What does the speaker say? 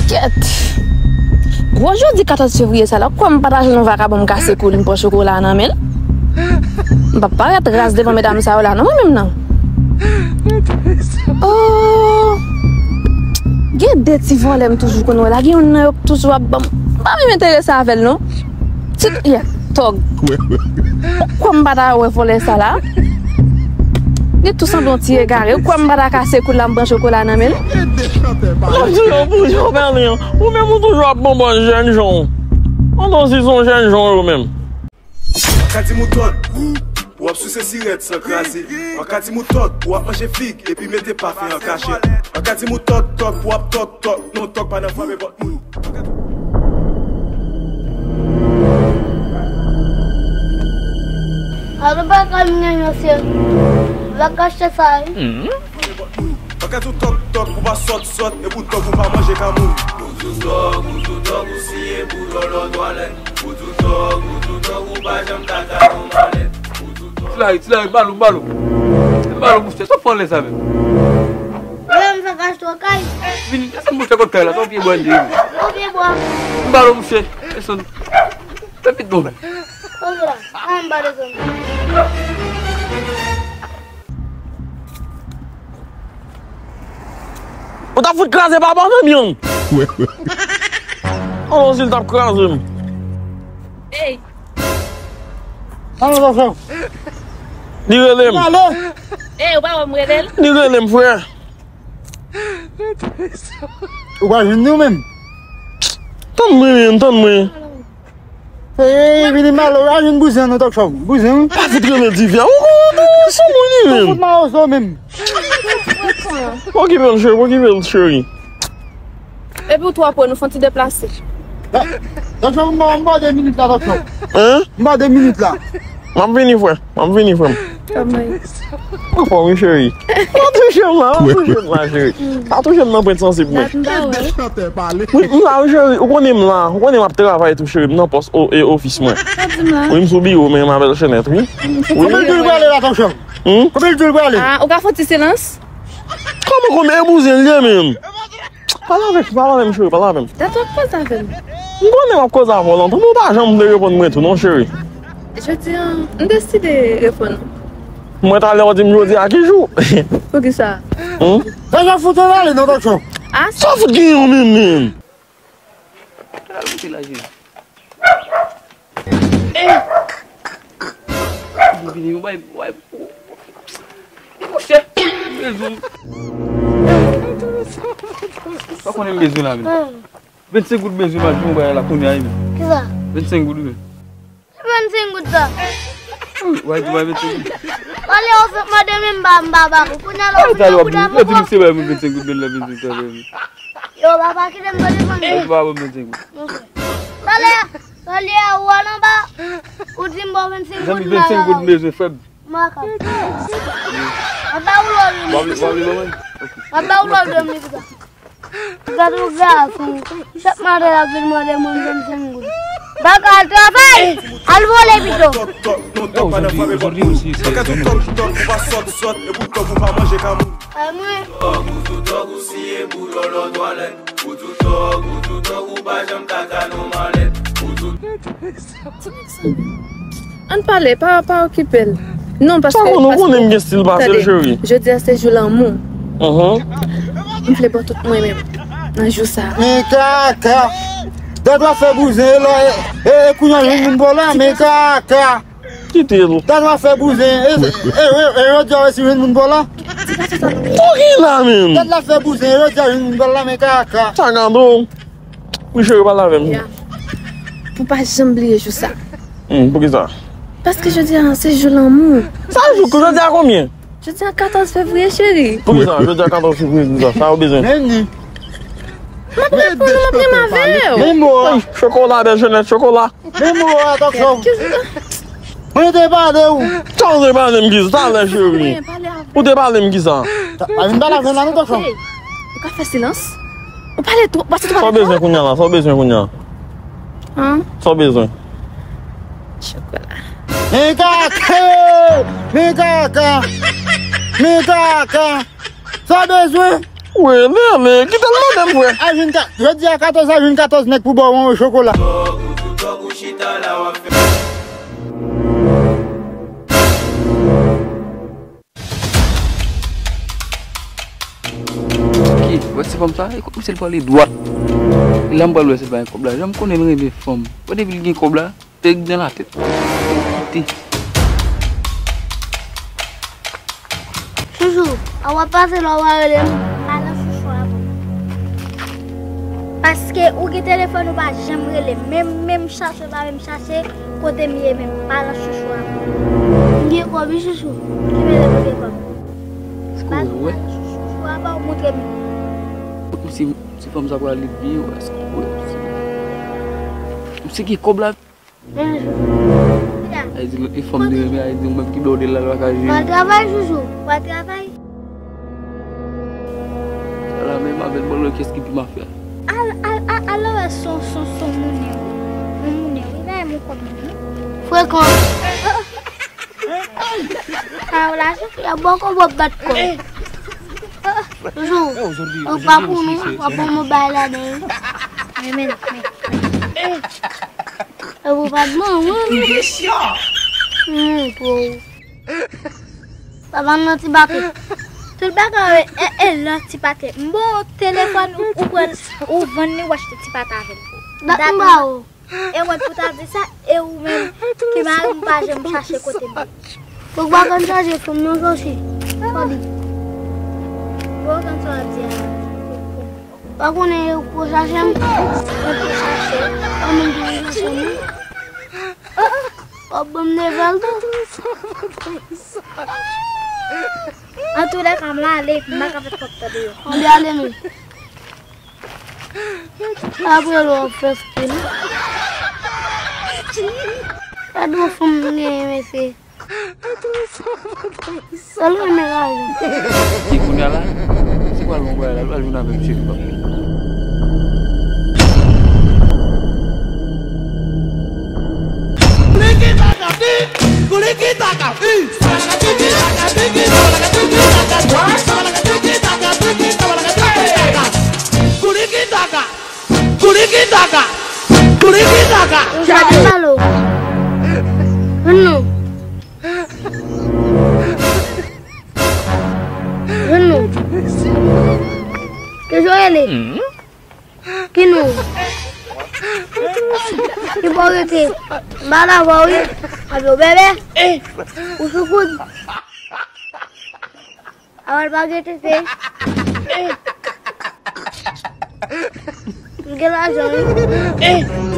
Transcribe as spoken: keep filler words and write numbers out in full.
Kèt! Gwo jodi katòz fevriye sa la, kwè m pa ta jwenn yon vakabon m kase kou l, m pran chokola nan men l. M p ap parèt raz devan medam sa yo la, non, mwen menm nan. Oh! Gen de ti vòlè m toujou konn wè la, gen youn nan yo k toujou ap ban m. M pa menm enterese avè l, non. Ti, yeah, tòg. Ou kwè m pa ta wè vòlè sa la? Li tou sanble yon ti egare. Ou kwè m pa ta kase kou l la, m pran chokola nan men l? L ap di yo pou yo, Berlin. Ou menm ou toujou ap bonbòn jèn jan w. Pandan w si se yon jèn jan w yo menm. An ka di m ou tòt, w ap souse sirèt san kraze. An ka di m ou tòt, w ap manje fig epi mete pafen an kachèt. An ka di m ou tòt, tòt, w ap tòt, tòt, non tòk pa nan frape pòt moun. Alo, pa ka m gen yon seri. Va kache sa, wi. An ka di w tòk, tòk, ou pa sòt, sòt, epi w tòk, ou pa manje ka moun. Ou sou tòk, ou sou tòk, ou siye pou lòlò twalèt. Ou sou tòk, ou sou tòk, ou pa janm ka gade yon malèt. Ou sou tòk. Ti la, ti la, balo, balo. Balo, mouche, sa fò lè sa menm. Mwen menm sa kache twa kay. Vin, desann mouche kot kay la, se yon pye bwa n te ye. Yon pye bwa. Balo, mouche, desann. Fè vit non. Konsa, an ba desann. Ou t ap fout kraze papa w menm, Yang. Alò, si l t ap kraze m. Ey. Alò, alò, frè. Li rele m. Alò. Ey, ou pa wè m rele l? Li rele m, frè. Ou pa jwenn li ou menm? Tann mwen, menm, tann mwen. Ey, vini malo, a jwenn bouzen nan talk show. Bouzen, wi. Pa fout rele Divya. Ou konn sou mwen li menm. Ou fout mawozo menm. Okipe l, cheri, okipe l, cheri. Epi ou twò pran, nou fon ti deplase. Talk show, m ba, m ba de minit la, talk show. Hein? M ba de minit la. M ap vini, frè. M ap vini, frè m. Kòman? Ou fò, wi, cheri. Pa touche m la, pa touche m la, cheri. Pa touche m nan pwent sansib mwen. Dat m pa wè. Wi, m la, wi, cheri. Ou konnen m la. Ou konnen m ap travay tou, cheri. M nan pòs o-, e ofis mwen. Sa di m la? Wi, m sou biwo, men m avè l chenèt, wi. Wi. Konbyen l di l prale la, talk show? Hmm? Konbyen l di l prale? Ah, ou ka fè ti silans? Kòman, kòman? E bouzen l ye menm. Pale avè m, pale avè m, cheri, pale avè m. Dat w ap koze avè m. M konnen w ap koze avè w lontan, men w pa janm vle reponn mwen tou non, cheri. Jodi a, m deside reponn ou. Mwen talè w di m jodi a ki jou? Poukisa? Hmm? Sa jan fout w ale nan talk show. Ah, sa fout genyen w menm, menm. Al kote la, cheri. Ey! Vini, vini, yon bay, bay. Mouche, bezwen. Pa konnen m bezwen la, men. Vennsenk goud bezwen, m al jwenn yon bay la kounye a, men. Kisa? Vennsenk goud, men. Vennsenk goud sa. Wi, bay, bay, vennsenk goud. Pale ou fèk mande men m pa, m pa ba ou. Kounye a la ou vin nan bouda m ankò. Yo, di misye bay mwen vennsenk goud, men la vennsenk goud. Yo, papa, kite m pale fanmi. Yo, papa, ban m vennsenk goud. Talè, talè a ou al anba, ou di m ba w vennsenk goud la. Vennsenk goud m bezwen, frè m. Makak. Mwen ba ou lòl de mil. Mwen ba ou lòl de mil sa. Gade yon gason, chak maten l ap vin mande mwen vennsenk goud. Baka al travay, al vole pito. Yo, jodi, jodi osi se jodi. Ay mwen. Ti nèg sa menm. Ann pale, pa, pa okipe l. Non, paske, sa konnen, ou konnen m gen stil pase l, cheri. Jodi a se jou lanmou. Mhm. M vle ba w tout mwen menm nan jou sa. Men kaka. Dat w ap fè bouzen la, e, e, e kounye a jwenn moun pa w la, men kaka. Kite l. Dat w ap fè bouzen, e, e, e, e jodi a w ap resi jwenn moun pa w la. Pou ki la menm? Dat w ap fè bouzen, e jodi a jwenn moun pa w la, men kaka. Sa gade w. Wi, cheri, pale avè m. Ya. Pou pa janm bliye jou sa. Hmm, poukisa? Paske jodi a, se jou lanmou. Sa jou, jodi a konbyen? Jodi a katòz fevriye, cheri. Poukisa? Jodi a katòz fevriye, poukisa? Sa ou bezwen? Men ni. M ap reponn ou, m ap menm avè w. Men mo a. Chokola, bèl jenèt, chokola. Men mo a, talk show. Mwen te pale w. Sa ou te pale m kisa? Talè, cheri. Ou te pale m kisa? Pa vin pale avè m la, non, talk show. Ou ka fè silans? Ou pale twòp, pase twòp. Sa w bezwen kounye a la? Sa w bezwen kounye a? An? Sa w bezwen? Chokola. Men kaka! Men kaka! Men kaka! Sa w bezwen? Wi, men, men, kite l mande m, frè. Al jwenn ka-, jodi a katòz, al jwenn katòz nèg pou ba w yon chokola. Ki? Wè ti fanm sa, e kòmsi l pale dwat. E la m pral wè si l pa gen kòb la. Jan m konnen l renmen fanm. Wè depi l gen kòb la, tèg nan latèt. Te. Chouchou, a w ap pase la, w a rele m. Pa nan chouchou a bon. Paske ou gen telefòn, ou pa janm rele m. Menm, menm chache, pa menm chache kote m ye menm. Pa nan chouchou a bon. M gen kòb, wi, chouchou. Ki mele pou gen kòb? Eske w wè? Pa nan chouchou a, pa w montre m. Ou si, si fanm sa pral li byen, ou eske w wè? Ou si ki kòb la? Ay di, e fanm li renmen, ay di, ou menm ki bòdèl la, l pa ka jere. Pral travay, chouchou. Pral travay. Ala menm avè l, bòdèl, kiyès ki pi mafya? Al, al, al, al wè son, son, son monnen, wi. Yon monnen, wi. Bay mwen kòb mwen, wi. Frekan. Sa yo lajan. Y ap bò kòb w ap bat kò. Chouchou, ou pa pou nou, w ap ban mwen bay ladan, wi. Men, men, men. E pou pa dman, wi. Hmm, pou. Sa pa nan ti pate. Tout bagay, e, e, nan ti pate. M bon telefòn, ou, ou pran, ou vann li, ou achte ti pate avè l. Dat m ba ou. E mwen pou ta di sa, e ou menm, ki mari m pa janm chache kote m ye. Ou pa konn chache fanm nan, Joshi. Kòdi. Bon, konn sa w ap di a. Pa konnen yo ko chache m. Yo ko chache. Ann, yo ko chache m. W ap ban m nouvèl tou. Antoulèka, m ale, m pa ka fè twòp tan deyò. Ann, ale nou. Apre l w ap fè stil. Gade yon fanm m genyen, mesye. Sa l renmen lajan. Ki kounye a la, se pral bon bagay la, l pral jwenn avèk cheri pa l. Yo, sa te malo. Vin non. Vin non. Ke jwe li? Ki nou? Ki bò rete? M pa la vò, wi. Alo, bebe. Ou sou koud? Avan l pa gen tete. M gen lajan, wi.